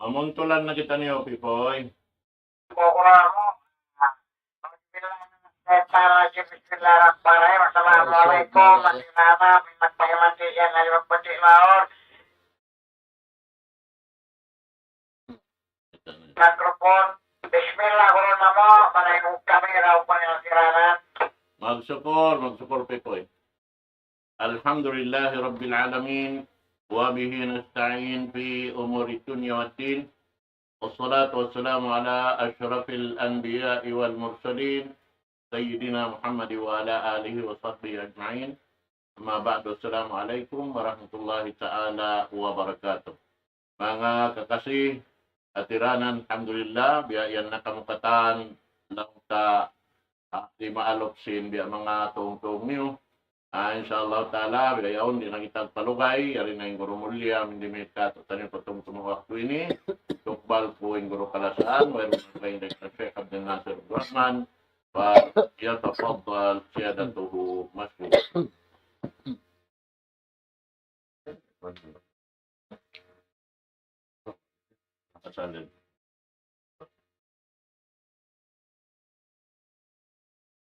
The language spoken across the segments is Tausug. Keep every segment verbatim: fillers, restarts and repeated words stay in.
Mamuntulan na kitaniyu, Pipoy. Bismillahirrahmanirrahim. Assalamualaikum. Mati mama, mati mati, yan, ayo, mati laon. Mikrofon. Bismillah, guru namo, manay ko kamera, upang yung siranan. Magsukul, magsukul, Pipoy. الحمد لله رب العالمين، وبه نستعين في أمور الدنيا والدين، والصلاة والسلام على أشرف الأنبياء والمرسلين، سيدنا محمد وعلى آله وصحبه أجمعين. أما بعد، السلام عليكم ورحمة الله تعالى وبركاته. Manga kakasi, hatiranan, alhamdulillah, biya' yan na kamu katan, laung ta, ah, di' maalok sin biya' manga tungtung niyu. Ah, insya Allah Ta'ala, biya' yaun, di' na kita palugay, yari na in guru mulya, mindimit katu' taniyu pa tumtum waktu ini, tukbal ku in guru kalasahan, wayruun na in Doktor Sheikh Abdul Nasir Abdul Rahman, فليتفضل سيادته مشكورا.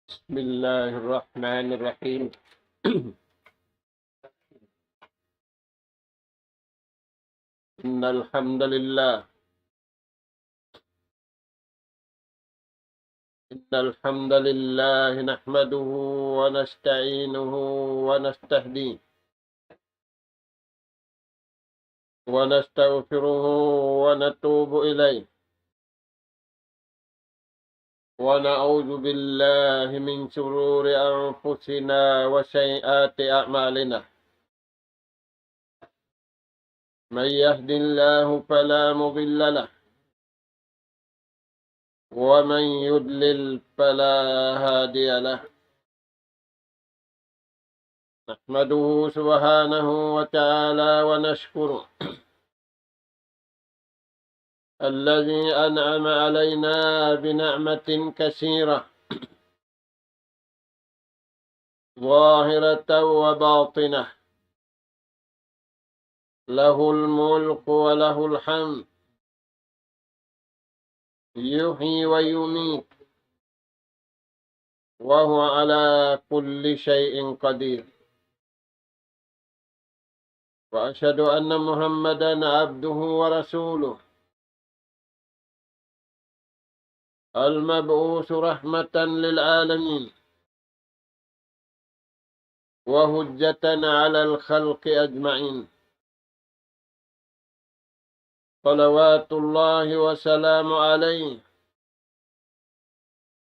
بسم الله الرحمن الرحيم. إن الحمد لله إن الحمد لله نحمده ونستعينه ونستهديه ونستغفره ونتوب إليه، ونعوذ بالله من شرور أنفسنا وسيئات أعمالنا. من يهد الله فلا مضل له، ومن يضلل فلا هادي له. نحمده سبحانه وتعالى ونشكره الذي أنعم علينا بنعمة كثيرة ظاهرة وباطنة، له الملك وله الحمد، يحيي ويميت، وهو على كل شيء قدير. وأشهد أن محمدا عبده ورسوله، المبعوث رحمة للعالمين وحجة على الخلق أجمعين، صلوات الله وسلامه عليه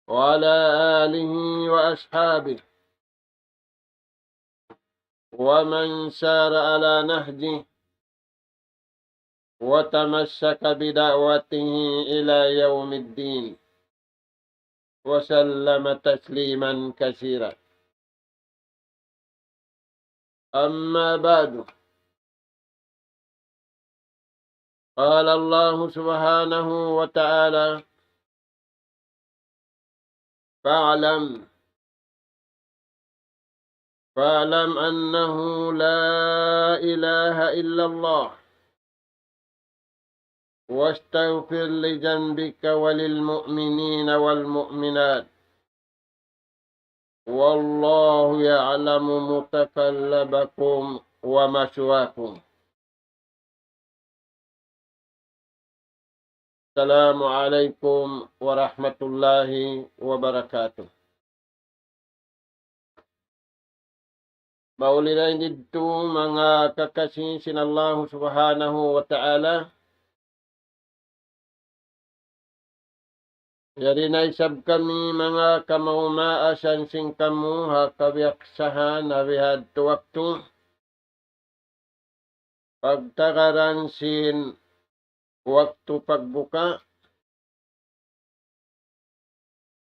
وعلى آله وأصحابه ومن سار على نهجه وتمسك بدعوته إلى يوم الدين، وسلم تسليما كثيرا. أما بعد، قال الله سبحانه وتعالى: فاعلم، فاعلم أنه لا إله إلا الله، واستغفر لذنبك وللمؤمنين والمؤمنات، والله يعلم متقلبكم ومثواكم. السلام عليكم ورحمة الله وبركاته. Mauli na ini didtu manga kakasi sin Allahu Subhanahu wa Ta'ala. Yari na isab kami manga kamaumaasan sin kamu ha kabiyaksahan ha bihadtu waktu. Pagtagaran sin waktu pagbuka.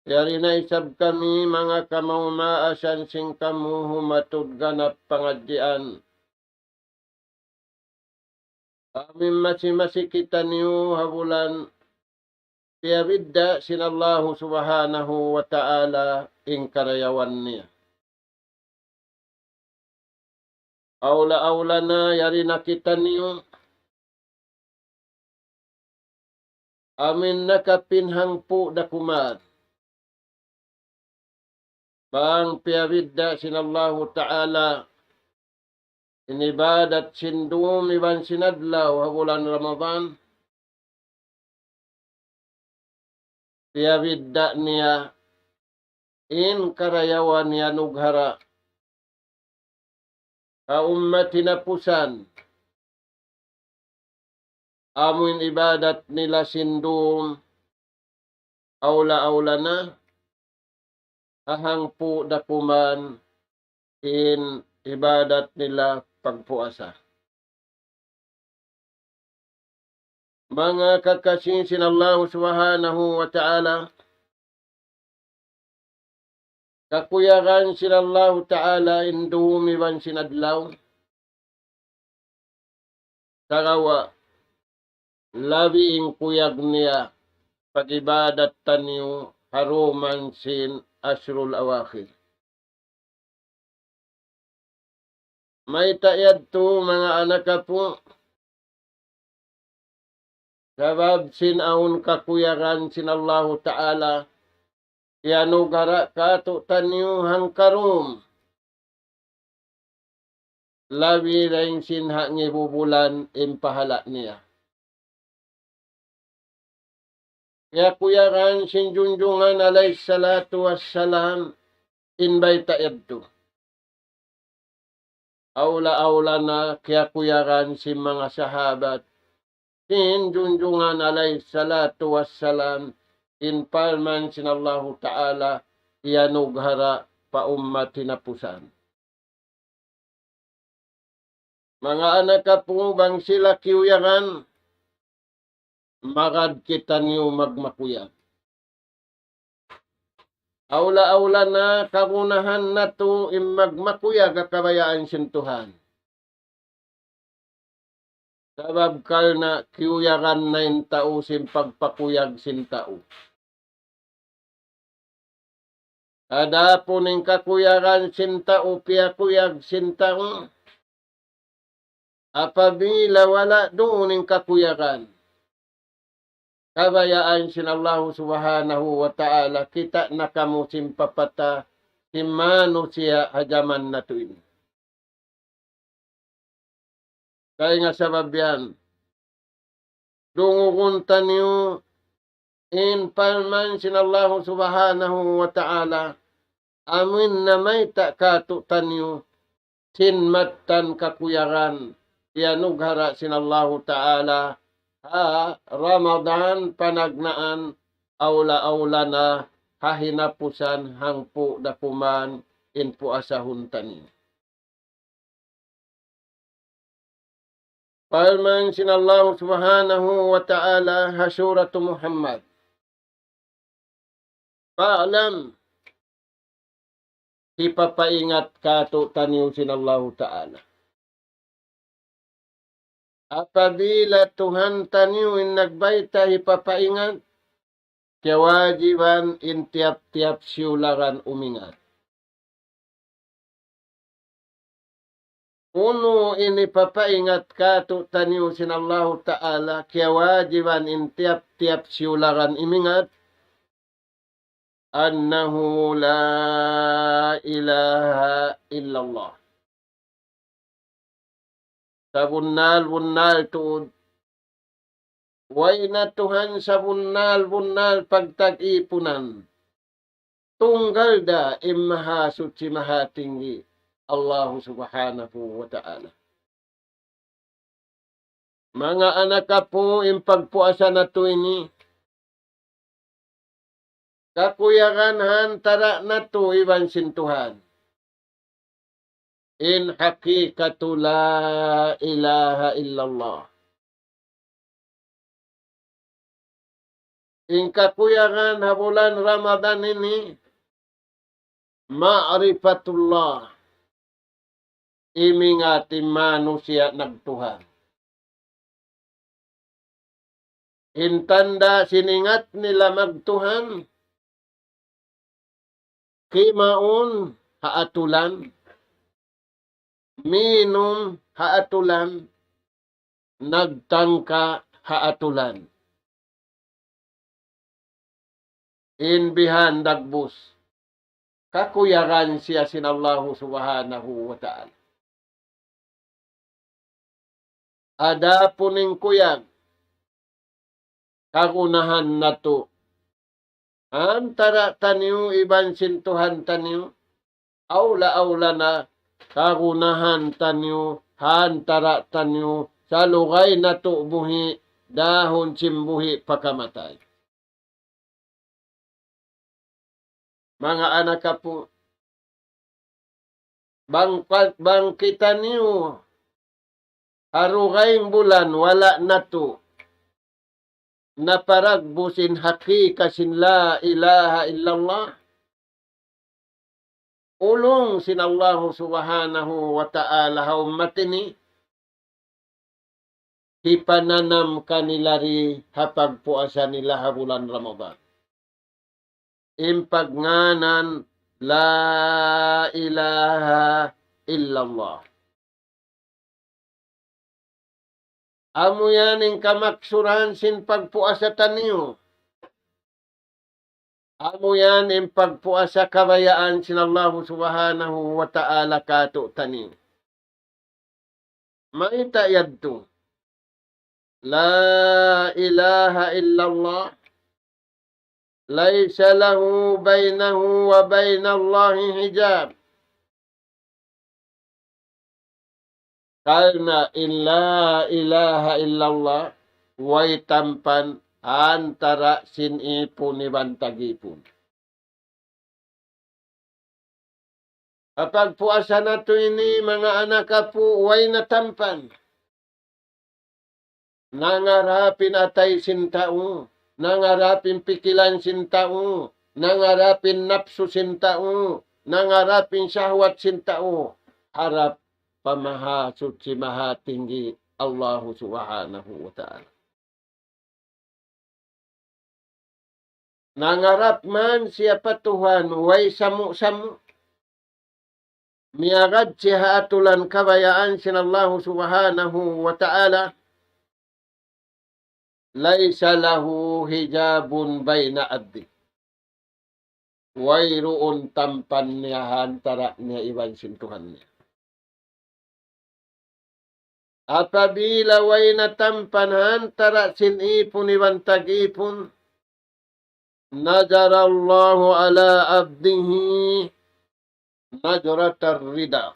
Yari na isab kami manga kamaumaasan sin kamu humatud ganap pangadjian. Amu in masi-masi kitaniyu ha bulan piyabidda' sin Allahu Subhanahu wa Ta'ala in karayawan niya. Awla-awla na yari na kitaniyu amuin nakapin hangpu' da kuman. Bang piyabidda' sin Allahu Ta'ala in ibadat sin dum iban sin adlaw ha bulan Ramadan, piyabidda' niya in karayawan iyanughara' ha ummat hinapusan, amuin ibadat nila sin dum, awla-awla na, ha hangpu' da kuman in ibadat nila pagpuasa. Manga kakasi sin Allah Subhanahu wa Ta'ala, kakuyagan sin Allah Ta'ala in dum iban sin adlaw. Sagawa' labi in kuyag niya pag-ibadat taniyu ha dum sin asrul awakhir. Mayta' yadtu, manga anak apu'? Sabab sin awn kakuyagan sin Allahu Ta'ala, iyanughara' kātu'niyu hangkarum. Labi dayn sin ha ngibu bulan in pahala' niya. Kiyakuyagan sin Junjungan alayhi salatu wassalam in bayta' yadtu. Awla-awla na kiyakuyagan sin manga sahabat sin Junjungan alayhi salatu wassalam in parman sin Allahu Ta'ala iyanughara' pa ummat hinapusan. Manga anak apu', bang sila kiyuyagan, magad kitaniyu magmakuyag. Awla-awla na kagunahan natu' in magmakuyag ha kabayaan sin Tuhan. Sabab karna' kiyuyagan na in tau sin pagpakuyag sin tau. Adapun in kakuyagan sin tau, piyakuyag sin tau, apabila wala' duun in kakuyagan, kabayaan sin Allahu Subhanahu wa Ta'ala, kita' na kamu sin papata sin manusiya' ha jaman natu' ini. Dayn ha sabab yan, dungugun taniyu in parman sin Allahu Subhanahu wa Ta'ala, amuin namayta' kātu'niyu sin mattan kakuyagan iyanughara' sin Allahu Ta'ala ha Ramadan panagnaan, awla-awla na ha hinapusan hangpu' da kuman in puasahun taniyu. Parman sin Allah Subhanahu wa Ta'ala ha Suratu Muhammad, فاعلم, hipapaingat kātu'niyu sin Allahu Ta'ala. Apabila Tuhan taniyu in nagbayta' hipapaingat, kiyawajiban in tiyap-tiyap siyularan umingat. Unu in hipapaingat kātu'niyu sin Allahu Ta'ala, kiyawajiban in tiyap-tiyap siyularan umingat, أنه لا إله إلا الله. Sabunnal-bunnal tuud, way na Tuhan sabunnal-bunnal pagtag-ipunan. Tunggal da in Mahasuchi Mahatinggi, Allahu Subhanahu wa Ta'ala. Manga anak apu', in pagpuasa natu' ini, kakuyagan ha antara' natu' iban sin Tuhan. In haqiqatu la ilaha illallah. In kakuyagan ha bulan Ramadan ini, ma'rifatullah. Imingat in manusiya' nagtuhan. In tanda' sin ingat nila magtuhan, kimaun ha atulan, minum ha atulan, nagtangka ha atulan. In bihan dagbus, kakuyagan siya sin Allahu Subhanahu wa Ta'ala. Adapun in kuyag, kagunahan natu', ha antara' taniyu iban sin Tuhan taniyu, awla-awla na kagunahan taniyu, ha antara' taniyu, salugay natu' buhi', dahun sin buhi' pa kamatay. Manga anak apu', bang, bang kitaniyu ha dugaing bulan wala' natu' naparagbus in haqiqa sin la ilaha illallah, ulung sin Allahu Subhanahu wa Ta'ala ha ummat ini, hipananam kanila di ha pagpuasa nila ha bulan Ramadan in pagngānan la ilaha illallah. Amu yan in kamaksuran sin pagpuasa taniyu. Amu yan in pagpuasa kabayaan sin Allahu Subhanahu wa Ta'ala kātu'niyu. Mayta' yadtu? La ilaha illallah. ليس له بينه وبين الله حجاب. Karna' in la ilaha illallah, way tampan antara' sin ipun iban tag-ipun. Ha pagpuasa natu' ini, manga anak apu', way na tampan. Nangarap in atay sin tau, nangarap in pikilan sin tau, nangarap in napsu sin tau, nangarap in shahwat sin tau, harap pa Mahasuchi Mahatinggi Allahu Subhanahu wa Ta'ala. Nangarap man siya pa Tuhan, way samu-samu. Miyagad siya ha atulan kabayaan sin Allahu Subhanahu wa Ta'ala. ليس له حجاب بين عبده. Wayruun tampan niya ha antara' niya iban sin Tuhan niya. Apabila way na tampan ha antara' sin ipun iban tag-ipun, نظر الله على عبده نظرة الرضا.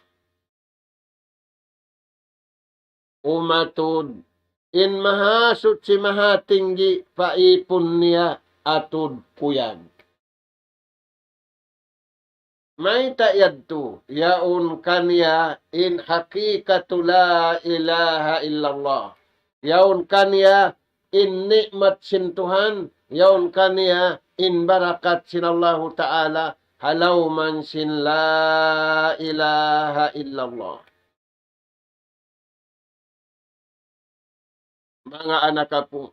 Umatud in Mahasuchi Mahatinggi pa ipun niya atud kuyag. Mayta' yadtu? Yaun kaniya in haqiqatu la ilaha illallah. Yaun kaniya in ni'mat sin Tuhan, yaun kaniya in barakat sin Allahu Ta'ala, ha lawm sin la ilaha illallah. Manga anak apu',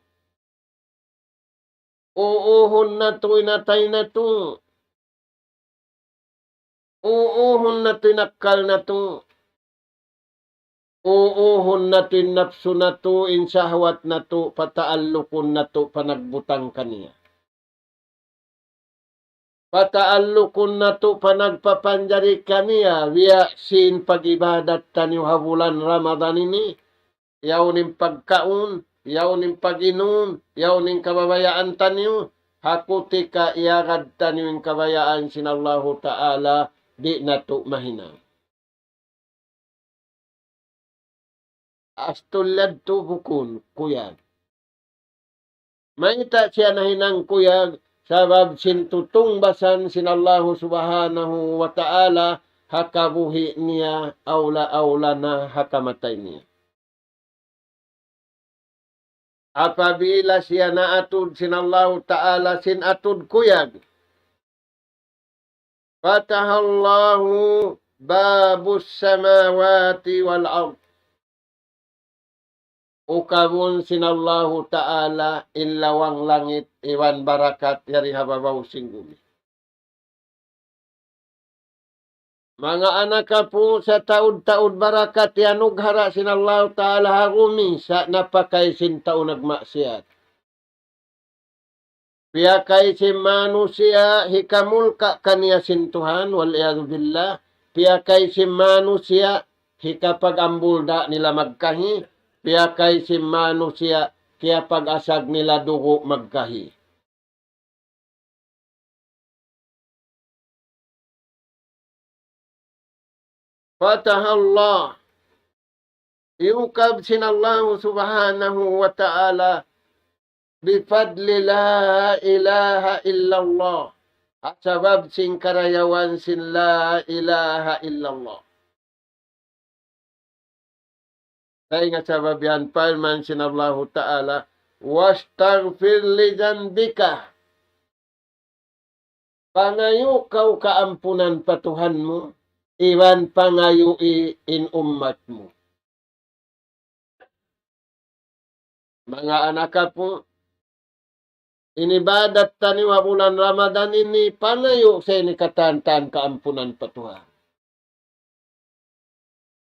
uuhun natu' in atay natu'. Uuhun natu' in akkal natu'. Uuhun natu' in napsu natu', in shahwat natu', pataallukun natu' panagbutang kaniya. Pataallukun natu' panagpapanjari kaniya, biya' sin pag-ibadat taniyu ha bulan Ramadan ini, yaun in pagkaun, yaun in pag-inum, yaun in kababayaan taniyu, ha kutika iyagad taniyu in kabayaan sin Allahu Ta'ala, di' natu' mahinang. Astul yadtu bukun kuyag. Mayta' siya nahinang kuyag? Sabab sin tutungbasan sin Allahu Subhanahu wa Ta'ala ha kabuhi' niya, awla-awla na ha kamatay niya. Apabila siya naatud sin Allahu Ta'ala sin atud kuyag, فتح الله باب السماوات والأرض. Ukabun sin Allahu Ta'ala in lawang langit iban barakat yari ha babaw sin gumi. Manga anak apu', sataud-taud barakat iyanughara' sin Allahu Ta'ala ha gumi, sa' napakay sin tau nagmaksiyat. Piyakay sin manusiya' hikamulka' kaniya sin Tuhan, wal iyadhu billah. Piyakay sin manusiya' hikapag-ambul da nila magkahi. Piyakay sin manusiya' kiyapag-asag nila dugu' magkahi. Fatahallah. Iyukab sin Allahu subhanahu wa ta'ala بفضل لا إله إلا الله. Ha sabab sin karayawan sin la ilaha illallah. Dayn ha sabab yan, parman sin Allahu Ta'ala, "Wastaghfir li dhanbika." Pangayu' kaw kaampunan pa Tuhan mu, iban pangayui in ummat mu. Manga anak apu', in ibadat taniyu ha bulan Ramadan ini, pangayu' sa ini katan-katan kaampunan pa Tuhan.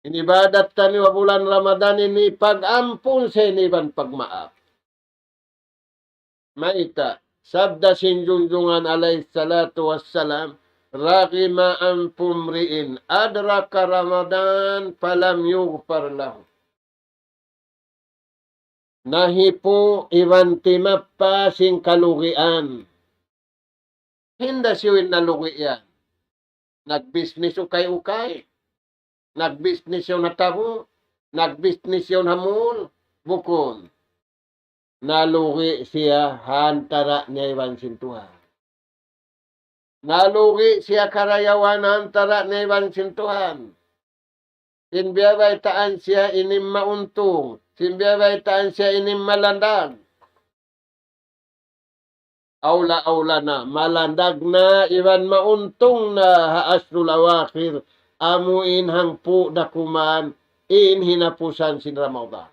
In ibadat taniyu ha bulan Ramadan ini, pag-ampun sa ini iban pagmaap. Mayta', sabda sin Junjungan alayhi salatu wassalam, رغم أنف امرئ أدرك رمضان فلم يغفر له. Nahipu' iban timappa sin kalugian. Hinda siyu in nalugi' yan. Nagbisnis ukay-ukay. Nagbisnis yaun ha tabu'. Nagbisnis yaun ha mall. Bukun. Nalugi' siya ha antara' niya iban sin Tuhan. Nalugi' siya karayawan ha antara' niya iban sin Tuhan. Sin biyabaytaan siya ini in mauntung. Sin biyabaytaan siya ini in malandag. Awla-awla na, malandag na, iban mauntung na ha ashrul awakhir, amu in hangpu' dakuman, in hinapusan sin Ramadan.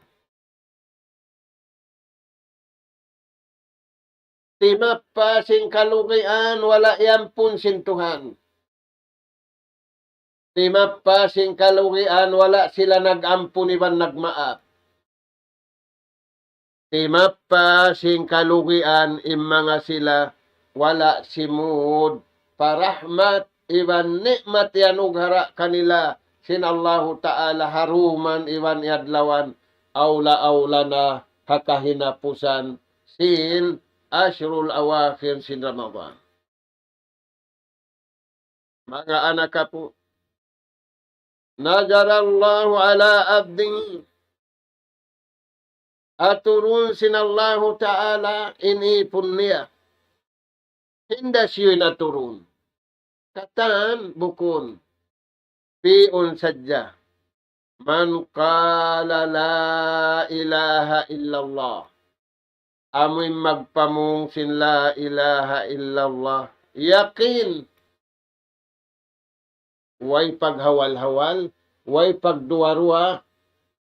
Timappa sin kalugian, wala' iyampun sin Tuhan. Timappa sin kalugian, wala' sila nag-ampun iban nagmaap. Timappa sin kalugian, in manga sila wala' simud pa rahmat iban ni'mat iyanughara' kanila sin Allahu Ta'ala ha dum iban adlawan, awla-awla na ha kahinapusan sin ashrul awakhir sin Ramadan. Manga anak apu', نظر الله إلى عبده. Aturun sin Allahu Ta'ala in ipun niya. Hinda siyu in aturun. Katan bukun. Pi'un sadja. من قال لا إله إلا الله. Amu in magpamung sin la ilaha illallah. Yakin. Way paghawal-hawal, way pagduwa-ruwa,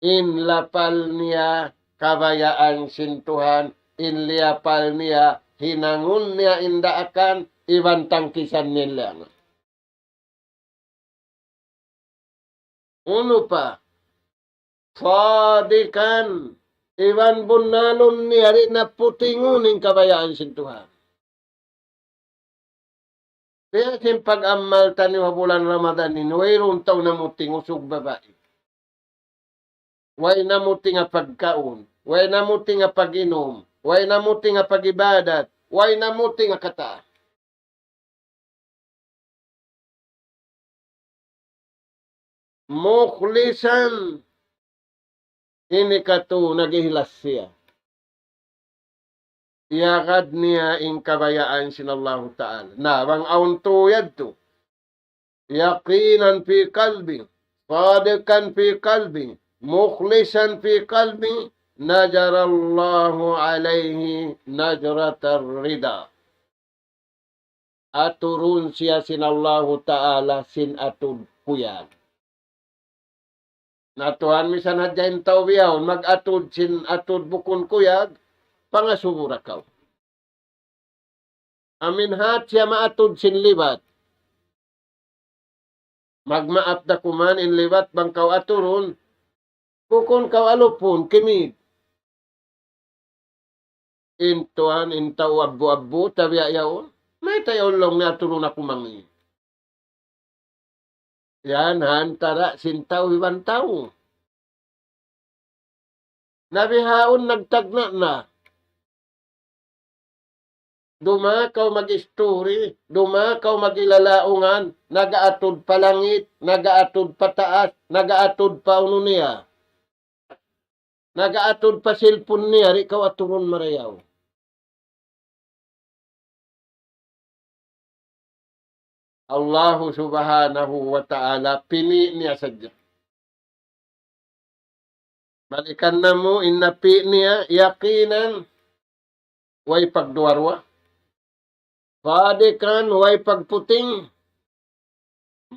in lapal niya kabayaan sin Tuhan, in liyapal niya hinangun niya in daakan, iban tangkisan niya in langan. Unu pa? صادقا. Iban bunnalun niya di' na putingun in kabayaan sin Tuhan. Biya' sin pag-amal taniyu ha bulan Ramadan ini, wayruun tau namuting usug babai. Way namuting ha pagkaun, way namuting ha pag-inum, way namuting ha pag-ibadat, way namuting ha katan. مخلصا. Ini katu' nag-ihlas siya. Iyagad niya in kabayaan sin Allahu Ta'ala. Na, bang awn tau yadtu. يقينا في قلبه، صادقا في قلبه، مخلصا في قلبه، نظر الله إليه نظرة الرضا. Aturun siya sin Allahu Ta'ala sin atud kuyag. Na tuwan, misan hadja in tau bihaun, mag-atud sin atud bukun kuyag, pangasubu da kaw. Amin hat siya maatud sin libat. Magmaap da kuman in libat bang kaw aturun, bukun kaw alupun, kimid. In tuwan, in tau abbu-abbu, tabiya' yaun. Mayta' yaun laung niya aturun aku mangi'. Yan, ha antara' sin tau iban tau. Na bihaun nagtagna' na. Dumakaw mag-isturi, dumakaw mag-ilalaungan, nag-aatud pa langit, nag-aatud pa taas, nag-aatud pa unu niya. Nag-aatud pa cellphone niya, di' kaw aturun marayaw. Allahu Subhanahu wa Ta'ala, pini' niya sadja. Balikan namu', in napi' niya, yaqinan, way pagduwa-ruwa. Sadiqan, way pagputing.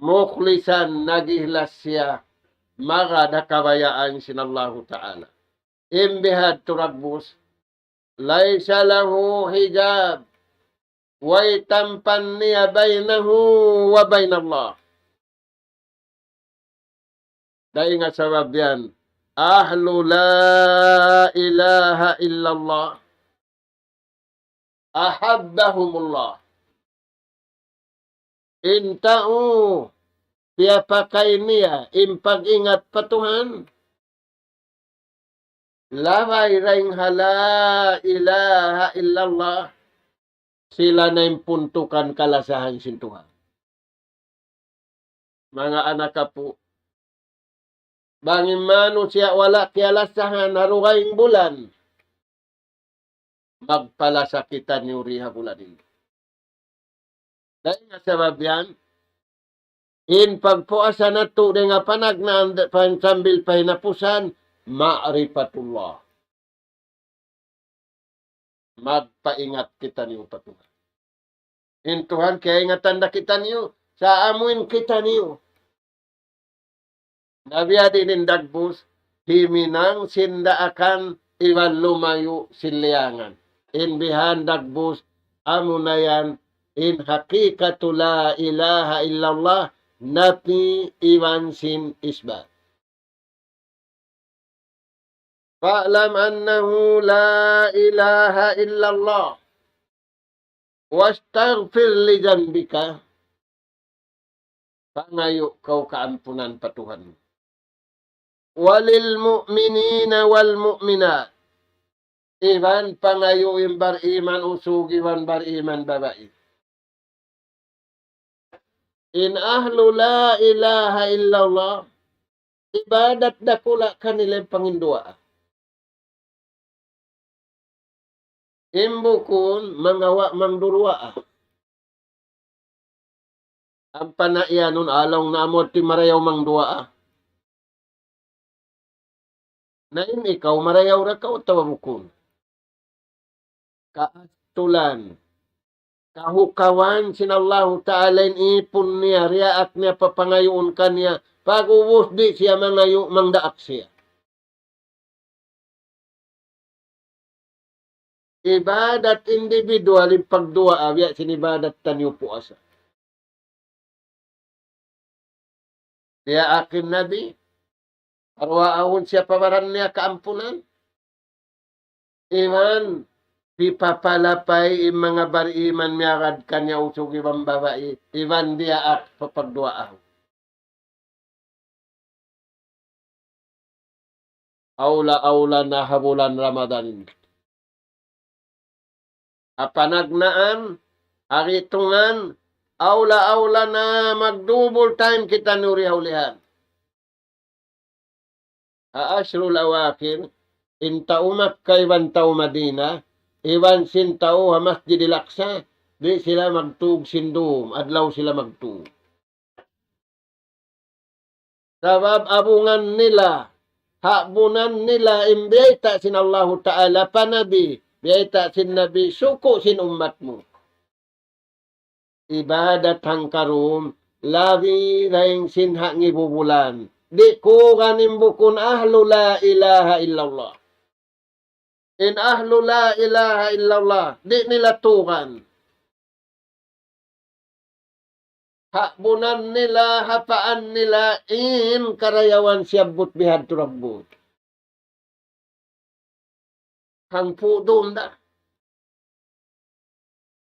Mukhlisan, nag-ihlas siya, magad ha kabayaan sin Allahu Ta'ala. In bihadtu dagbus, ليس له حجاب, way tampan niya بينه وبين الله. Dayn ha sabab yan, أهل لا إله إلا الله أحبهم الله. In tau piyapakay niya in pag-ingat pa Tuhan, labay dayn ha la ilaha illallah, sila na in puntukan kalasahan sin Tuhan. Manga anak apu', bang in manusiya' wala' kiyalasahan ha dugaing bulan, magpalasa kitaniyu di ha bulan ini. Dayn ha sabab yan, in pagpuasa natu' dayn ha panagnaan, pan-, sambil pa hinapusan, ma'rifatullah. Magpaingat kitaniyu pa Tuhan. In Tuhan, kiyaingatan da kitaniyu, sa' amuin kitaniyu. Na biya' diin in dagbus, himinang sin daakan iban lumayu' sin liyangan. In bihan dagbus, amuna yan, in hakikatu la ilaha illallah, napi iban sin isbat. فاعلم أنه لا إله إلا الله واستغفر لذنبك. Pangayu' kaw kaampunan pa Tuhan mu. وللمؤمنين والمؤمنات. Iban pangayu' in bariman usug iban bariman babai. In ahlu la ilaha illallah, ibadat dakula' kanila in panginduwaa. In bukun mangawa' mangduruwaa. Ampa na iyanun alaw na amu ti marayaw mangduwaa. Na in ikaw marayaw da kaw atawa bukun. Kaastulan, kahukawan sin Allahu Ta'ala in ipun niya, diyaak niya papangayuun kaniya, pag'ubus di' siya mangayu', mangdaak siya. Ibadat individual in pagduwaa, biya' sin ibadat taniyu puasa. Diyaak in Nabi, duwaahun siya pa baran niya kaampunan. Iban, hipapalapay in manga bariman miyagad kaniya usug iban babai, iban diyaak pa pagduwaa. Awla-awla na ha bulan Ramadan. Ha panagnaan, ha gitungan, awla-awla na mag-double time kitaniyu di ha ulihan. Ha ashrul awakhir, in tau Makkah iban tau Madinah, iban sin tau ha Masjidil Aqsa, di' sila magtug sin dum, adlaw sila magtug. Sabab abungan nila, ha'bunan nila in biyayta' sin Allahu Ta'ala pa Nabi, biyayta' sin Nabi, suku' sin ummat mu. Ibadat hangkarum, labi dayn sin ha ngibu bulan. Di' kugan in bukun ahlu la ilaha illallah. In ahlu la ilaha illallah, di' nila tugan. Ha'bunan nila, hapaan nila, in karayawan siyabbut bihadtu dagbus. Hangpu' dum da.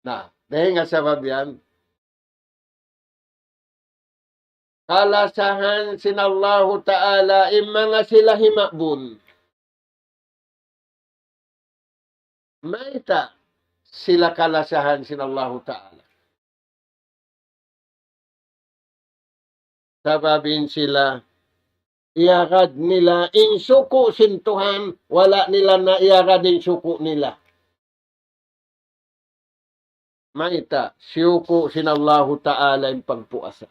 Na, dayn ha sabab yan, kalasahan sin Allahu Ta'ala in manga sila himabun. Mayta' sila kalasahan sin Allahu Ta'ala? Sabab in sila, iyagad nila in suku' sin Tuhan, wala' nila na iyagad in suku' nila. Mayta', siyuku' sin Allahu Ta'ala in pagpuasa.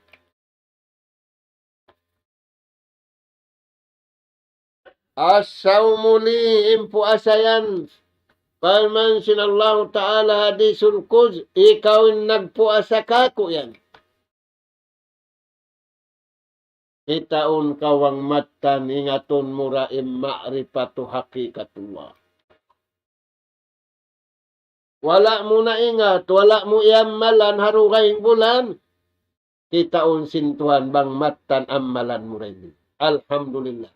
As-sawmu li, in puasa yan. Parman sin Allahu Ta'ala hadisul qudsi, ikaw in nagpuasa kaku' yan. Kitaun kaw bang mattan, ingatun mu ra in ma'rifatu haqiqatullah. Wala' mu na ingat, wala' mu iyammalan ha dugaing bulan, kitaun sin Tuhan bang mattan ammalan mu ra ini. Alhamdulillah.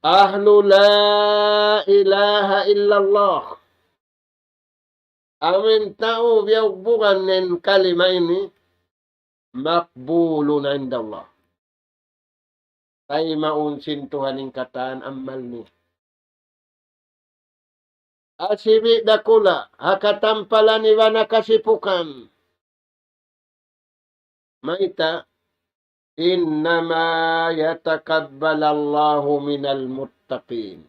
Ahlu la ilaha illallah. Amu in tau biyugbugan in kalima ini, maqbulun indallah. Taymaun sin Tuhan in katan ammal niya. Asibi' dakula', ha katampalan iban ha kasipukan. Mayta', إنما يتقبل الله من المتقين.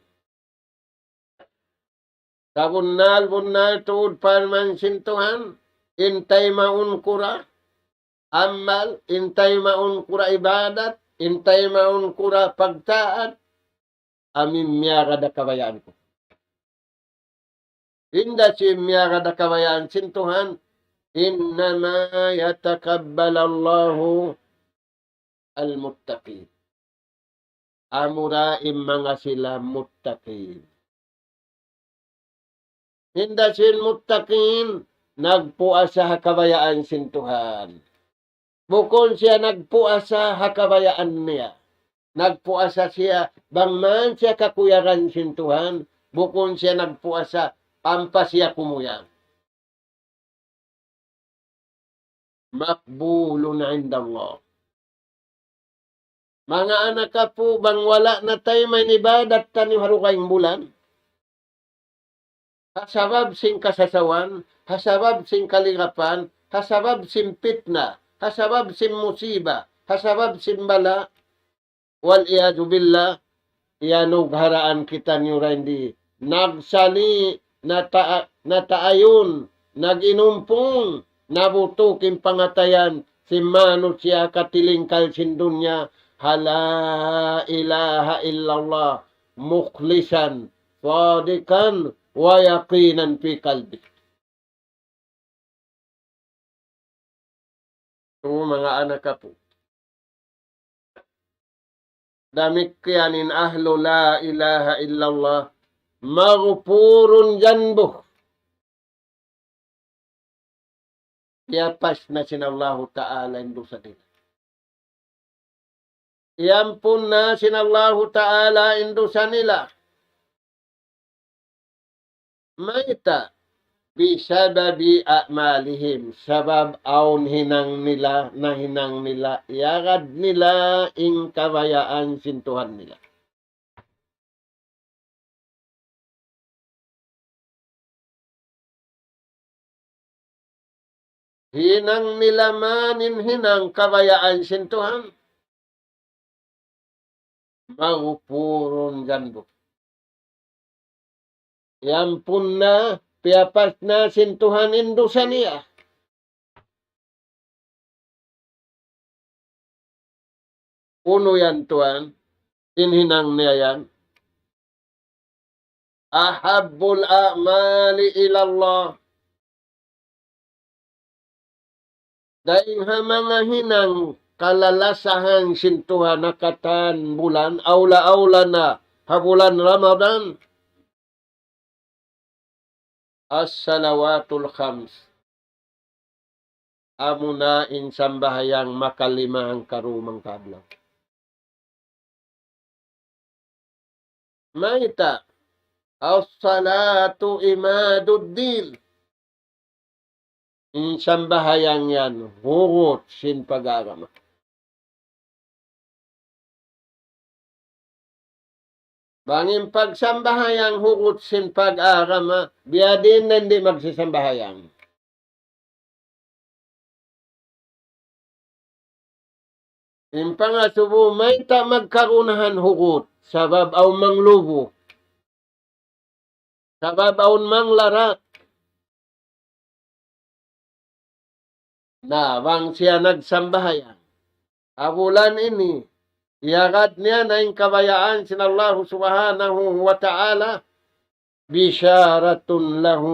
Sabunnal-bunnal tuud parman sin Tuhan, in taymaun ku ra ammal, in taymaun ku ra ibadat, in taymaun ku ra pagtaat, amu in miyagad ha kabayaan ku. Hinda sin miyagad ha kabayaan sin Tuhan, إنما يتقبل الله المتقين. Amura in manga sila muttaqin. Hinda sin muttaqin, nagpuasa ha kabayaan sin Tuhan. Bukun siya nagpuasa ha kabayaan niya. Nagpuasa siya bang man siya kakuyagan sin Tuhan, bukun siya nagpuasa ampa siya kumuyag. مقبول عند الله. Manga anak apu', bang wala' na taymaun in ibadat taniyu ha dugaing bulan, ha sabab sin kasasawan, ha sabab sin kaligapan, ha sabab sin pitna, ha sabab sin musiba, ha sabab sin bala', والعياذ بالله, iyanugharaan kitaniyu dayn di nagsali', nata-, nataayun, nag-inumpung, nabutuk in pangatayan sin manusiya' katilingkal sin dunya, ha لا إله إلا الله مخلصا صادقا ويقينا في قلبه. Tu manga anak apu'. Damikkiyan in ahlu la ilaha illallah, مغفور ذنبه. Iyapas na sin Allahu Ta'ala in dusa nila. Iyampun na sin Allahu Ta'ala in dusa nila. Mayta'? بسبب أعمالهم. Sabab awn hinang nila, nahinang nila, iyagad nila in kabayaan sin Tuhan nila. Hinang nila man in hinang kabayaan sin Tuhan. مغفور ذنبه. Iyampun na, piyapas na sin Tuhan in dusa niya. Unu yan, tuwan? In hinang niya yan. أحب الأعمال إلى الله. Dayn ha manga hinang kalalasahan sin Tuhan ha katan bulan, awla-awla na ha bulan Ramadan. الصلوات الخمس. Amuna in sambahayang makalima hangkaruwa hangkaadlaw. Mayta'? الصلاة عماد الدين. In sambahayang yan, hugut sin pag-agama. Bang in pagsambahayang hugut sin pag-agama, biya' diin na di' magsisambahayang. In pangasubu, mayta' magkagunahan hugut, sabab awn manglubu, sabab awn manglarak. Na, bang siya nagsambahayang ha bulan ini, iyagad niya na in kabayaan sin Allahu Subhanahu wa Ta'ala, بشارة له,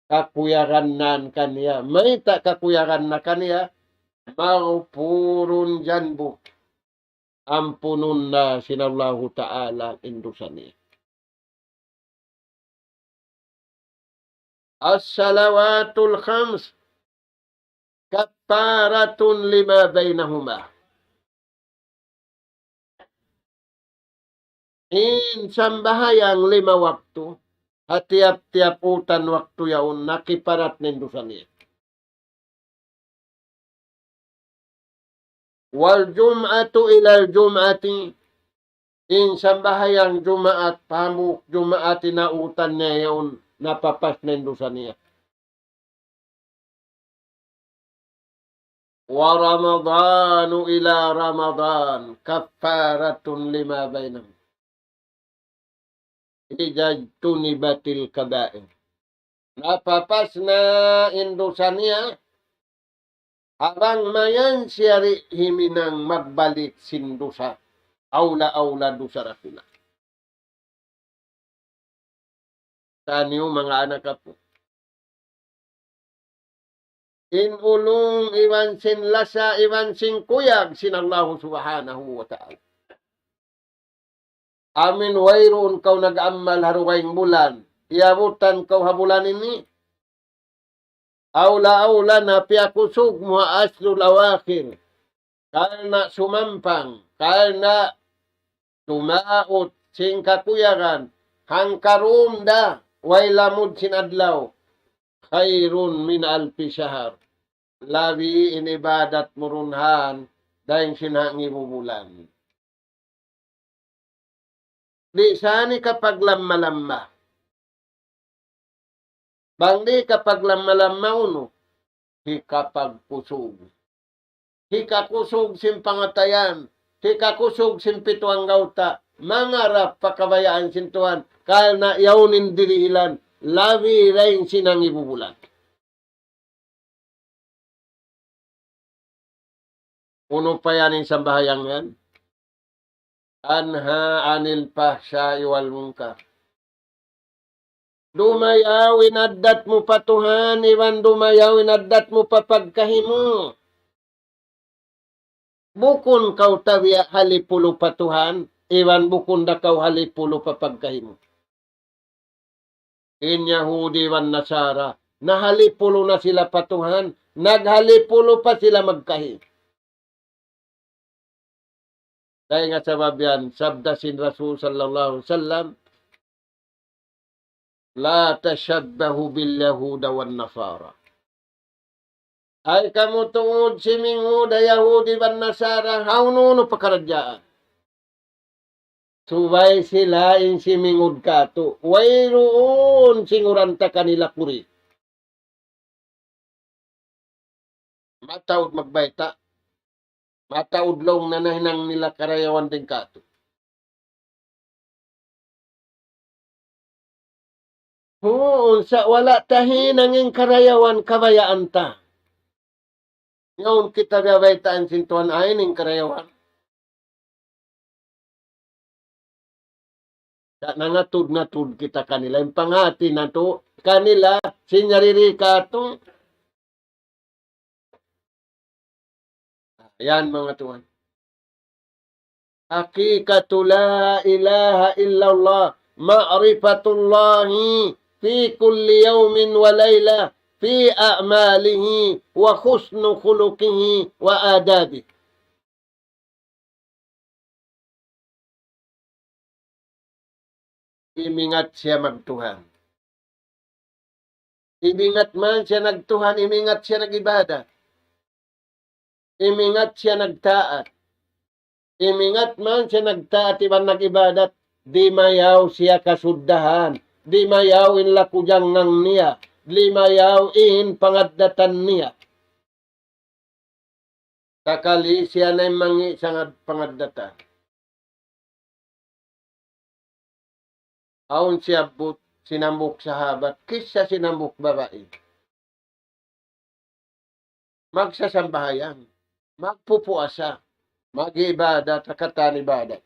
kakuyagan na kaniya. Mayta' kakuyagan na kaniya? مغفور ذنبه. Ampunun na sin Allahu Ta'ala in dusa niya. الصلوات الخمس كفارة لما بينهما. In sambahayang lima waktu, ha tiyap-tiyap utan waktu yaun, na kiparat na in dusa niya. والجمعة إلى الجمعة, in sambahayang Jumaat pa hambuuk Jumaat, in utan niya yaun, napapas na in dusa niya. ورمضان إلى رمضان كفارة لما بينهما إذا اجتنبت الكبائر. Napapas na in dusa niya, ha bang mayan siya di' himinang magbalik sin dusa, awla-awla dusa dakula'. Taniyu manga anak apu'. In ulung iban sin lasa iban sin kuyag sin Allahu Subhanahu wa Ta'ala. Amin wayruun kaw nag-amal ha dugaing bulan, iyabutan kaw ha bulan ini, awla-awla na piyakusug mu ha ashrul awakhir. Karna' sumampang, karna' tumaut sin kakuyagan, hangkarum da, way lamud sin adlaw, خير من ألف شهر. Labi in ibadat mu duun han, dayn sin hangibu bulan. Di' sa ini kapaglamma-lamma. Bang di' kapaglamma-lamma unu, hikapagkusug. Hikakusug sin pangatayan, hikakusug sin pitu anggawta', mangarap pa kabayaan sin Tuhan, karna' yaun in dirihilan, labi dayn sin hangibu bulan. Unu pa yan in sambahayang yan? تنهى عن الفحشاء والمنكر. Dumayaw in addat mu pa Tuhan, iban dumayaw in addat mu pa pagkahi mu. Bukun kaw tabiya' halipulu pa Tuhan, iban bukun da kaw halipulu pa pagkahi mu. In Yahudi iban Nasara, nahalipulu na sila pa Tuhan, naghalipulu pa sila magkahi. Dayn ha sabab yan, sabda sin Rasul sallallahu alayhi wasallam, لا تشبهوا باليهود والنصارى. Ay kamu tuud simingud ha Yahudi iban Nasara, hawnu-hawnu pakaradjaan. Subay sila in simingud kātu'. Wayruun singuran ta kanila kuri. Mataud magbayta'. Mataud laung na nahinang nila karayawan dayn kātu'. Huun, sa' wala' ta hinang in karayawan kabayaan ta. Yaun kita biyabaytaan sin Tuhan ayn in karayawan. Sa' nangatud-ngatud kita kanila. In panghati natu' kanila, sin yariri kātu'. Yan, manga tuwan. حقيقة لا إله إلا الله معرفة الله في كل يوم وليلة في أعماله وحسن خلقه وآدابه. imingat siya magtuhan. Imingat man siya nagtuhan, imingat siya nag-ibadat. Imingat siya nagtaat. Imingat man siya nagtaat iban nag-ibadat, di' mayaw siya kasuddahan, di' mayaw in laku jangngang niya, di' mayaw in pangaddatan niya. Sakali siya na in mangi' sangad pangaddatan. Awn siyabbut sin hambuuk sahabat, kissa sin hambuuk babai. Magsasambahayang, magpupuasa, mag-ibadat, ha katan ibadat.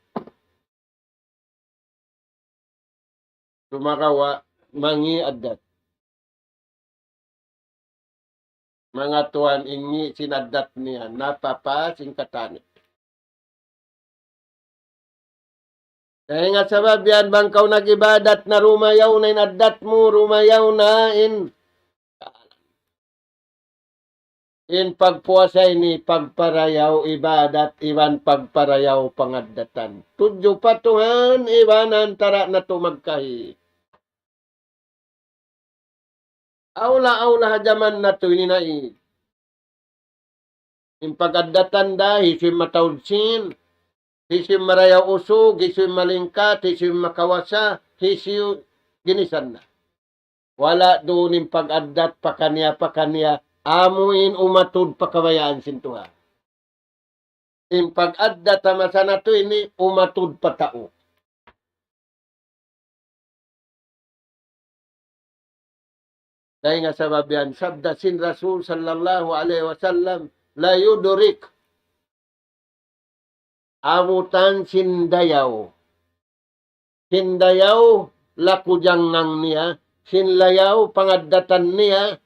Sumagawa', mangi' addat. Manga tuwan, in ngi' sin addat niya, napapa sin katan. Dayn ha sabab yan, bang kaw nag-ibadat na, rumayaw na in addat mu, rumayaw na in, in pagpuasa ini, pagparayaw ibadat, iban pagparayaw pangaddatan. Tudju pa Tuhan, iban antara' natu' magkahi. Awla-awla ha jaman natu' ini na in. In pag-addatan da, hisiyu in mataud sin, hisiyu in marayaw usug, hisiyu in malingkat, hisiyu in makawasa, hisiyu ginisan na. Wala' duun in pag-addat pakaniya-pakaniya, amu in umatud pa kabayaan sin Tuhan. In pag-addat ha masa natu' ini umatud pa tau. Dayn ha sabab yan, sabda sin Rasul sallallahu alayhi wasallam, "La yudrik." Abutan sin dayaw. Sin dayaw, laku jangngang niya, sin dayaw, pangaddatan niya,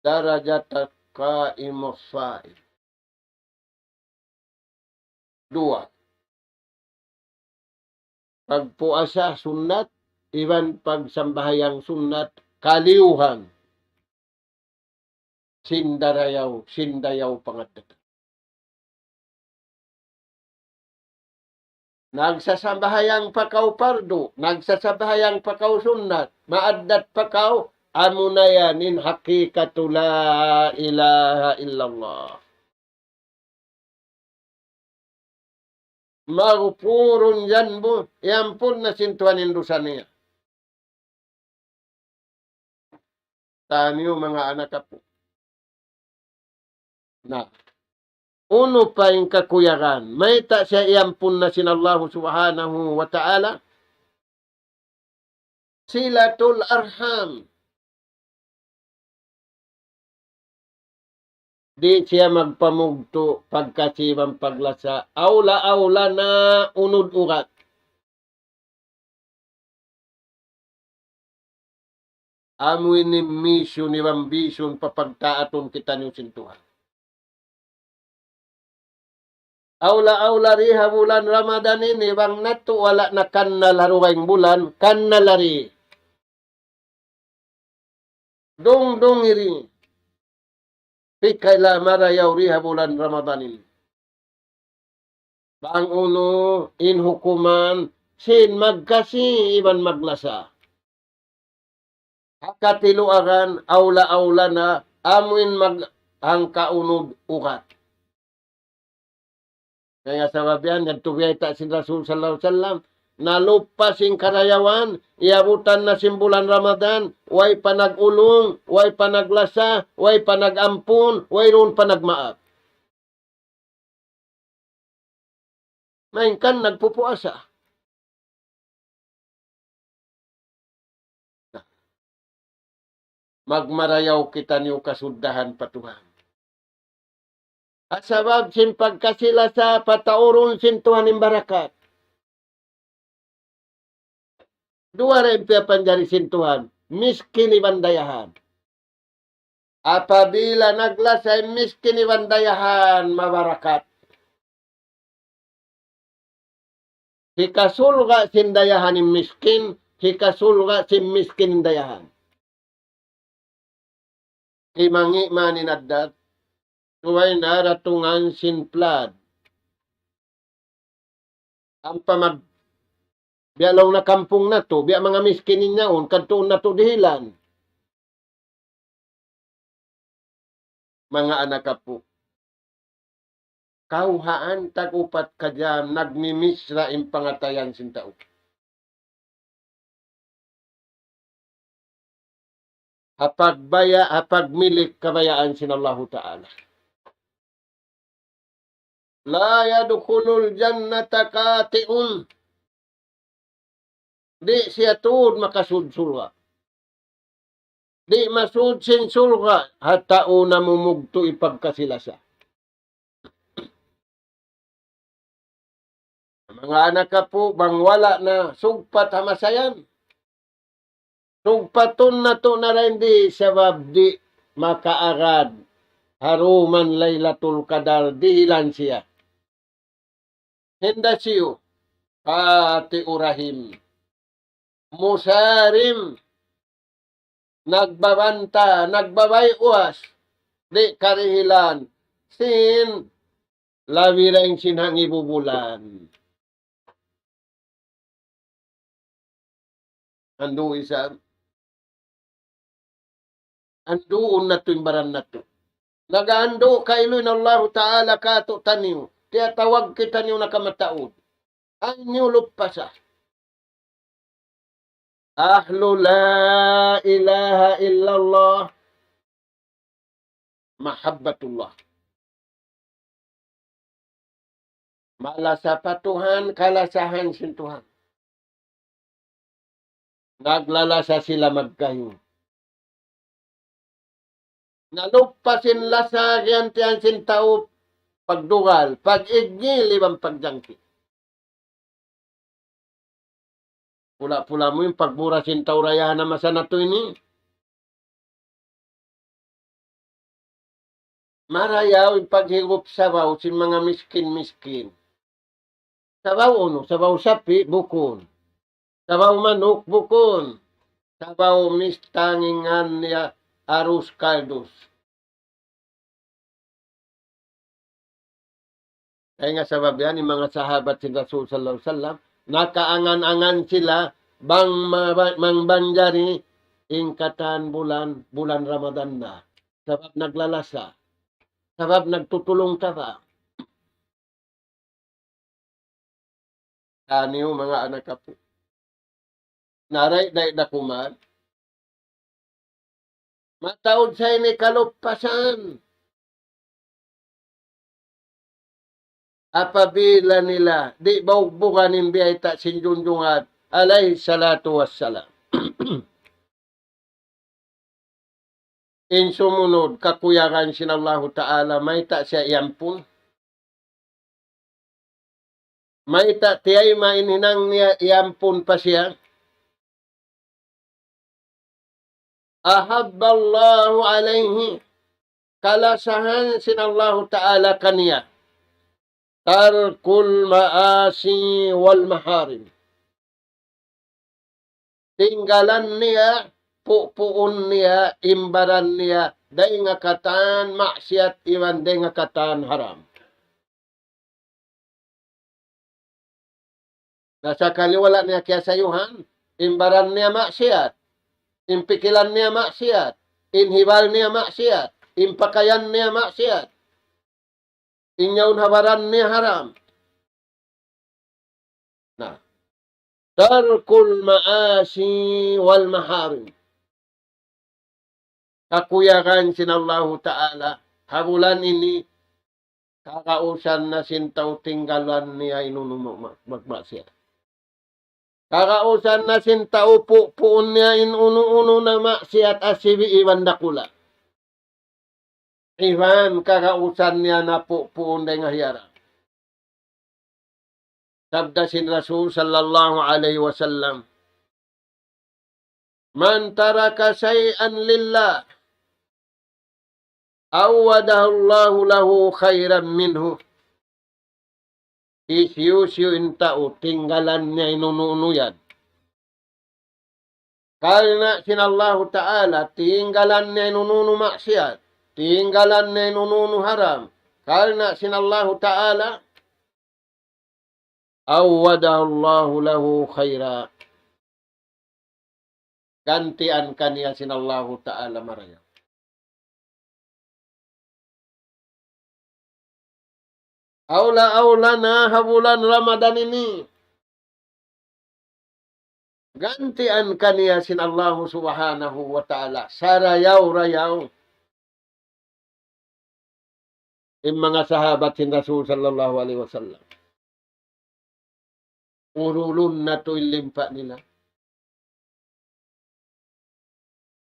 darajat al-qa'im as-sa'im. Duwa. Pagpuasa sunnat, iban pagsambahayang sunnat, kaliyuhan sin darayaw, sin dayaw pangaddatan. Nagsasambahayang pa kaw pardu, nagsasambahayang pa kaw sunnat, maaddat pa kaw, amuna yan in hakikatu la ilaha illallah. Maghfurun dhanbu, iyampun na sin Tuhan in dusa niya. Taniyu manga anak apu'. Na, unu pa in kakuyagan? Mayta' siya iyampun na sin Allahu Subhanahu wa Ta'ala? Silatul arham. Di' siya magpamugtu' pagkasi iban paglasa, awla-awla na unud ugat. Amu ini in mission iban vision pa pagtaatun kitaniyu sin Tuhan. Awla-awla di ha bulan Ramadan ini, bang natu' wala' nakannal ha dugaing bulan, kannal di. Dungdung di. Pikayla marayaw di ha bulan Ramadan ini. Bang unu in hukuman sin magkasi iban maglasa. Ha katiluagan, awla-awla na amuin mag-, hangka unud ugat. Kaya sabab yan, yadtu biyayta' sin Rasul sallallahu alayhi wasallam, nalupa sin karayawan, iyabutan na sin bulan Ramadan, way pa nag-ulung, way pa naglasa, way pa nag-ampun, wayruun pa nagmaap. Malayngkan nagpupuasa. Magmarayaw kitaniyu kasuddahan pa Tuhan. Ha sabab sin pagkasi-lasa pataurun sin Tuhan in barakat. Duwa ra in piyapanjari sin Tuhan, miskin iban dayahan. Apabila naglasa in miskin iban dayahan, mabarakat. Hikasulga' sin dayahan in miskin, hikasulga' sin miskin in dayahan. Kimangi' man in addat, subay na datungan sin flood. Ampa mag-, Biya' laung na kampung natu', biya' manga miskin in yaun, kadtuun natu' dihilan. Manga anak apu'. Kawhaan tag-upat ka jam nagmimisra' in pangatayan sin tau. Ha pagbaya', ha pagmilik kabayaan sin Allahu Ta'ala. لا يدخل الجنة قاطع. Di' siya tuud makasud surga'. Di' masud sin surga' ha tau namumugtu' in pagkasi-lasa. Manga anak apu', bang wala' na sugpat ha masa yan. Sugpatun natu' na dayn di sabab di' makaagad ha dum Laylatul Qadar dihilan siya. Hinda siyu, qati'u rahim, musarim, nagbabanta, nagbabay'uwas, di' karihilan, sin labi dayn sin hangibu bulan. Andu' isab. Anduun natu' in baran natu'. Nag-andu' kailu in Allahu Ta'ala kātu'niyu. Tiyatawag kitaniyu na kamataud. Ayaw niyu luppasa. Ahlu la ilaha illallah. Mahabbatullah. Malasa pa Tuhan, kalasahan sin Tuhan. Naglalasa sila magkahi. Naluppas in lasa, giyantian sin tau pagdugal, pag-igngil, iban pagjangki. Pula-pula mu in pagmura sin tau dayahan ha masa natu' ini. Marayaw in paghigup sabaw sin manga miskin-miskin. Sabaw unu, sabaw sapi', bukun. Sabaw manuk, bukun. Sabaw mistang in ngan niya arus kaldus. Dayn ha sabab yan, in manga sahabat sin Rasul sallallahu alayhi wasallam, nakaangan-angan sila bang ma-, bang manjari in katan bulan, bulan Ramadan na. Sabab naglalasa. Sabab nagtutulung taba. Taniyu manga anak apu'. Naray day dakuman. Mataud sa ini kaluppasan. Apabila nila di' baugbugan in biyayta' sin junjungan alayhi salatu wassalam. In sumunud kakuyagan sin Allahu Ta'ala, mayta' siya iyampun. Mayta' tiyayma' in hinang niya, iyampun pa siya. أحب الله عليه, kalasahan sin Allahu Ta'ala kaniya. ترك المعاصي والمحارم. Tinggalan niya, pupuun niya, in baran niya, dayn ha katan maksiat iban dayn ha katan haram. Na sakali wala' niya kiyasayuhan, in baran niya maksiat, in pikilan niya maksiat, in hibal niya maksiat, in pakayan niya maksiat, in yaun ha baran niya haram. Na, ترك المعاصي والمحارم. Kakuyagan sin Allahu Ta'ala, ha bulan ini, kagausan na sin tau tinggalan niya in unu ma-, ma-, magmaksiat. Kagausan na sin tau pupuun niya in unu-unu na maksiat asibi' iban dakula'. Iban kagausan niya na pupuun dayn ha hiyaram. Sabda sin Rasul sallallahu alayhi wasallam, من ترك شيئا لله عوضه الله له خيرا منه. Hisiyu-siyu in tau tinggalan niya in unu-unu yan. Karna' sin Allahu Ta'ala, tinggalan niya in unu-unu maksiat, tinggalan niya in unu-unu haram. Karna' sin Allahu Ta'ala, عوضه الله له خيرا. Gantian kaniya sin Allahu Ta'ala marayaw. Awla-awla na ha bulan Ramadan ini. Gantian kaniya sin Allahu Subhanahu wa Ta'ala sarayaw-rayaw in manga sahabat sin Rasul sallallahu alayhi wasallam. Urulun natu' in limpa nila.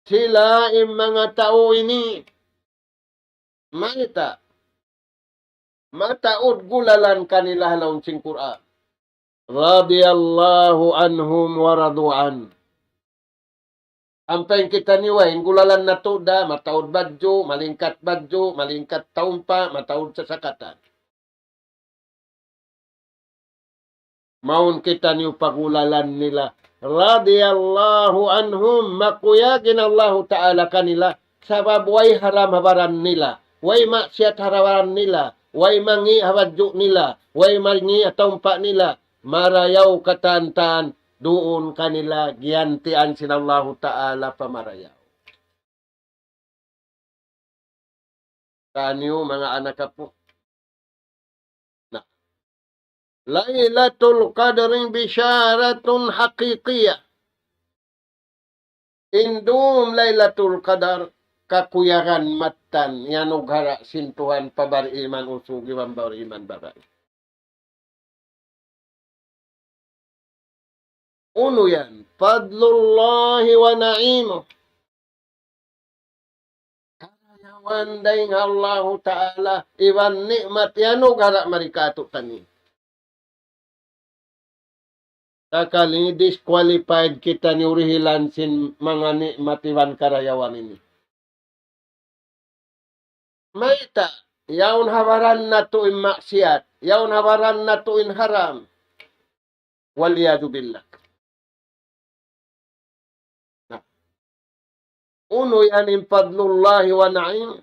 Sila in manga tau ini, mayta', mataud gulalan kanila ha lawm sin Qur'an. رضي الله عنهم ورضوا عنه. Ampa in kitaniyu, way, in gulalan natu' da, mataud badju', malingkat badju', malingkat taumpa', mataud sasakatan. Mawn kitaniyu pa gulalan nila. رضي الله عنهم, makuyag in Allahu Ta'ala kanila, sabab way haram ha baran nila, way maksiyat ha baran nila, way mangi' ha badju' nila, way mangi' ha taumpa' nila, marayaw katan-katan duun kanila giyantian sin Allahu Ta'ala pa marayaw. Taniyu manga anak apu'. Na. ليلة القدر بشارة حقيقية. In dum Laylatul Qadar, kakuyagan mattan, iyanughara' sin Tuhan pa bariman usug iban bariman babai. Unu yan? فضل الله ونعيمه. Karayawan dayn ha Allahu Ta'ala, iban ni'mat iyanughara' mari kātu'niyu. Sakali disqualified kitaniyu dihilan sin manga ni'mat iban karayawan ini. Mayta', yaun ha baran natu' in maksiyat, yaun ha baran natu' in haram. والعياذ بالله. Na. Unu yan in فضل الله ونعيمه?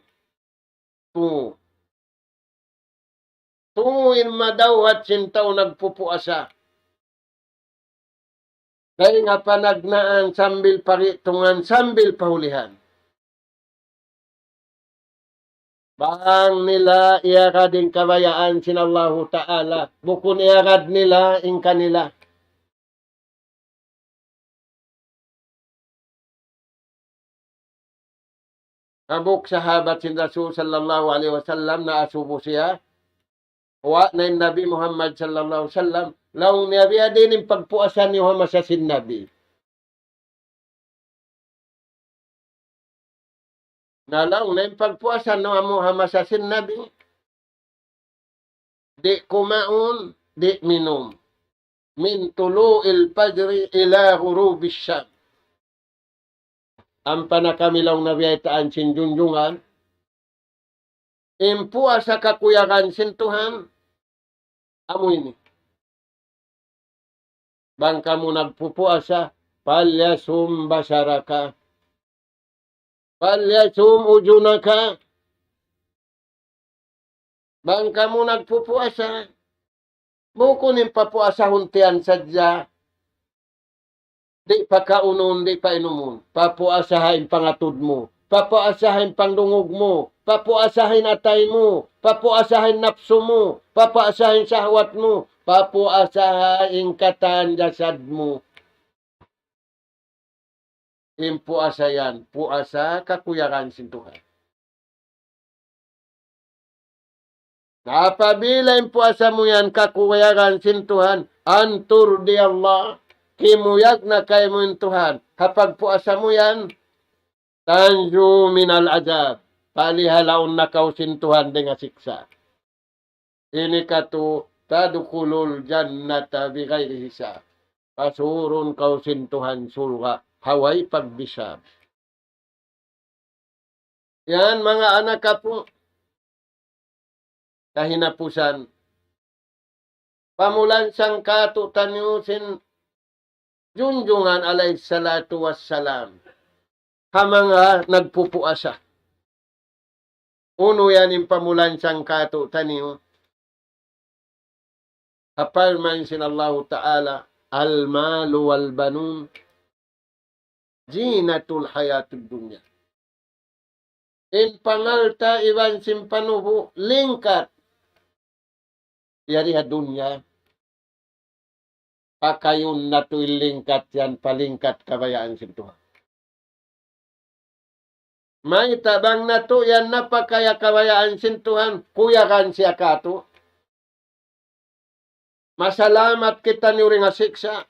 Tū. Tū in madawhat sin tau nagpupuasa. Dayn ha panagnaan sambil paritungan, sambil pahulihan. Bang nila iyagad in kabayaan sin Allahu Ta'ala, bukun iyagad nila in kanila. Hambuuk sahabat sin Rasul sallallahu alayhi wasallam naasubu siya. Wa na in Nabi Muhammad sallallahu alayhi wasallam, laung niya, "Biya' diin in pagpuasa niyu ha masa sin Nabi?" Na laung niya, "In pagpuasa namu' ha masa sin Nabi, di' kumaun, di' minum. من طلوع الفجر إلى غروب الشمس." Ampa na kami laung niya biyaytaan sin junjungan, in puasa kakuyagan sin Tuhan, amu ini. Bang kamu nagpupuasa, فليصم بصرك، فليصم أذنك. Bang kamu nagpupuasa, bukun in papuasahun tiyan sadja, di' pakaunun, di' painumun. Papuasaha in pangatud mu, papuasaha in pangdungug mu, papuasaha in atay mu, papuasaha in napsu mu, papuasaha in sahwat mu, papuasaha in katan jasad mu. In puasa yan, puasa kakuyagan sin Tuhan. Na apabila in puasa mu yan kakuyagan sin Tuhan, أن ترضي الله, kimuyag na kaymu in Tuhan ha pagpuasa mu yan, تنجو من العذاب, palihalaun na kaw sin Tuhan dayn ha siksa'. Ini katu', تدخل الجنة بغير حساب. Pasurun kaw sin Tuhan surga' ha way paghisab. Yan, manga anak apu', kahinapusan, pamulansang kātu'niyu sin Junjungan alayhi salatu wassalam ha manga nagpupuasa. Unu yan in pamulansang kātu'niyu? Parman sin Allahu Ta'ala, المال والبنون زينة الحياة الدنيا. In pangalta' iban sin panubu', lingkat. Yari ha dunya, pakayun natu' in lingkat yan pa lingkat kabayaan sin Tuhan. Mayta' bang natu' yan napakaya kabayaan sin Tuhan, kuyagan siya katu'. Masalamat kitaniyu dayn ha siksa'.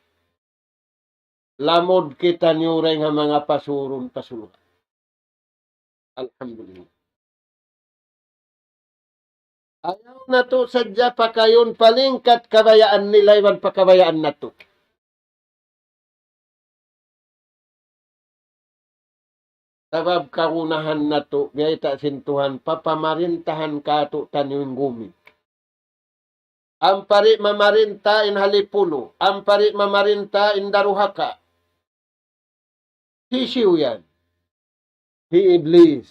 Lamud kitaniyu dayn ha manga pasurun pa surga'. Alhamdulillah. Ayaw natu' sadja pakayun pa lingkat kabayaan nila iban pa kabayaan natu'. Sabab kagunahan natu', biyayta' sin Tuhan, papamarintahan katu'taniyu in gumi. Ampa di' mamarinta in halipulu, ampa di' mamarinta in daruhaka. Hisiyu yan? Hi Iblis.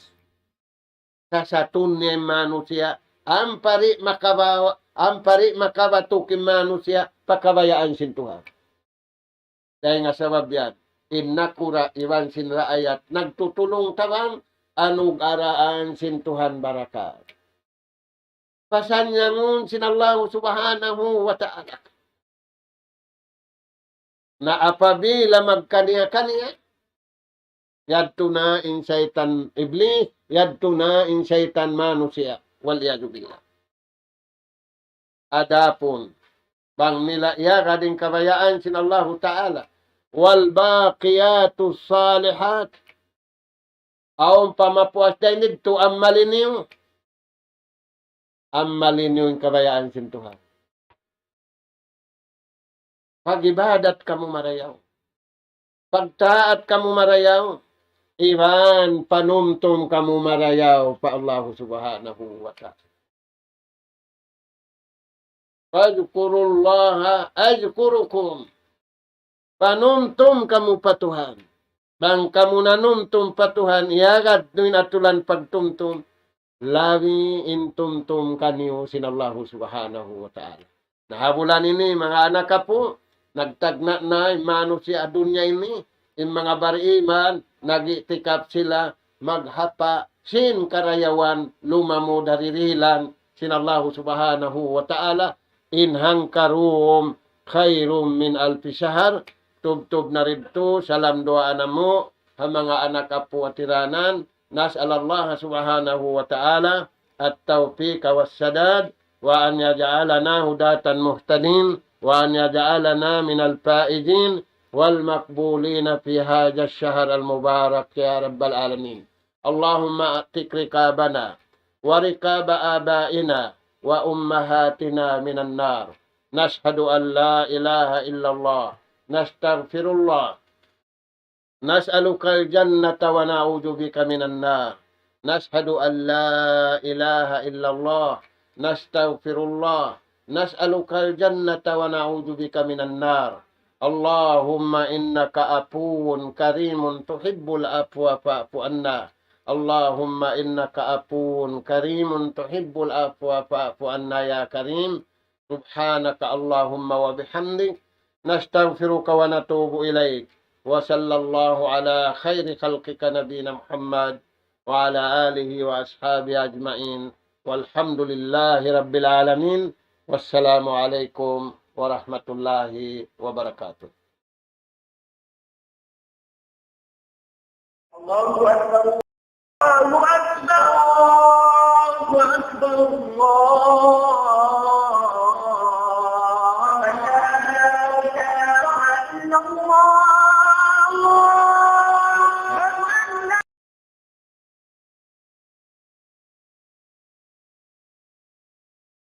Sasatun niya in manusiya', ampa di' makabawa, ampa di' makabatuk in manusiya', pa kabayaan sin Tuhan. Dayn ha sabab yan, in nakura' iban sin raayat, nagtutulung tabang, anug-araan sin Tuhan barakat. Pasanyangun sin Allahu Subhanahu wa Ta'ala. Na apabila magkaniya-kaniya, yadtu na in saytan Iblis, yadtu na in saytan manusiya'. والعياذ بالله. Adapun, bang nila iyagad in kabayaan sin Allahu Ta'ala, والباقيات الصالحات, awn pa mapuas dayn didtu amali niyu, amali niyu in kabayaan sin Tuhan. Pag-ibadat kamu marayaw. Pagtaat kamu marayaw. Iban panumtum kamu marayaw pa Allahu Subhanahu wa Ta'ala. فاذكروا الله يذكركم. Panumtum kamu pa Tuhan. Bang kamu nanumtum pa Tuhan, iyagad niyu in atulan pagtumtum, labi in tumtum kaniyu sin Allahu Subhanahu wa Ta'ala. Na ha bulan ini, manga anak apu', nagtagna' na in manusiya' ha dunya ini, in manga bariman, nag-i'tikaf sila, maghapa', sin karayawan, lumamud ha dirihilan sin Allahu Subhanahu wa Ta'ala, in hangkarum khairun min alfi shahr, tubtub na didtu, salam duwaa namu', ha manga anak apu' atiranan, نسأل الله سبحانه وتعالى التوفيق والسداد، وأن يجعلنا هداة مهتدين، وأن يجعلنا من الفائزين والمقبولين في هذا الشهر المبارك يا رب العالمين. اللهم أعتق رقابنا ورقاب آبائنا وأمهاتنا من النار. نشهد أن لا إله إلا الله. نستغفر الله. نسألك الجنة ونعوذ بك من النار. نشهد أن لا إله إلا الله. نستغفر الله. نسألك الجنة ونعوذ بك من النار. اللهم إنك عفو كريم تحب العفو فاعف عنا. اللهم إنك عفو كريم تحب العفو فاعف عنا يا كريم. سبحانك اللهم وبحمدك، نستغفرك ونتوب إليك. وصلى الله على خير خلقك نبينا محمد وعلى آله وأصحابه أجمعين. والحمد لله رب العالمين. والسلام عليكم ورحمة الله وبركاته. الله أكبر. الله أكبر. الله أكبر. الله أكبر. لا إله إلا الله.